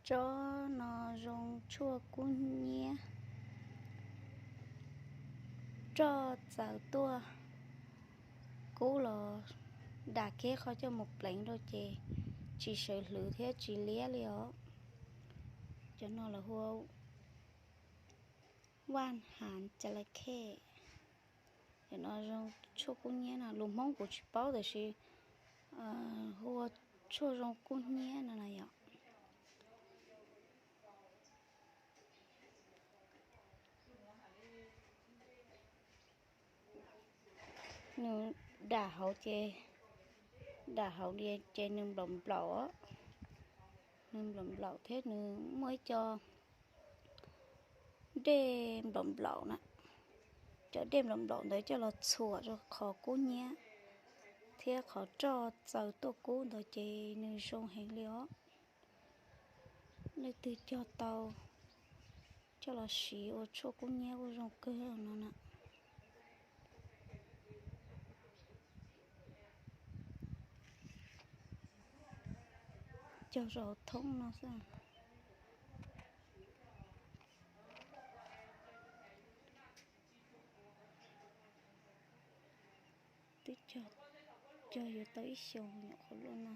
Tsob no zoo tshuaj kub hnyiab, roj txaws tuaj kub los dam kiag qhov coj mus pleev rau ces tsis sawv hlwv thiab tsis liab li os. Cov no lawv hu ua vaj hav cas la khej. Cov no zoo tshuaj kub hnyiab no, lus Hmoob kuv tsis paub tiam sis hu ua tshuaj zoo kub hnyiab no na yom. Nws dam hauv ces, dam hauv ces nws nplaum nplaum, nws nplaum nplaum thiab nws muaj ib co dej nplaum nplaum na. Cov dej nplaum nplaum ntawd coj los txhuam rau qhov kub hnyiab thiab qhov roj txaws tuaj kub ntawd ces nws zoo heev li os. Leej twg cog tau coj los siv ua tshuaj kub hnyiab kuj zoo kawg no na. Cog rau hauv thoob no xwb. Twb cog yuav tau ib xyoos nyuam qhuav luaj no.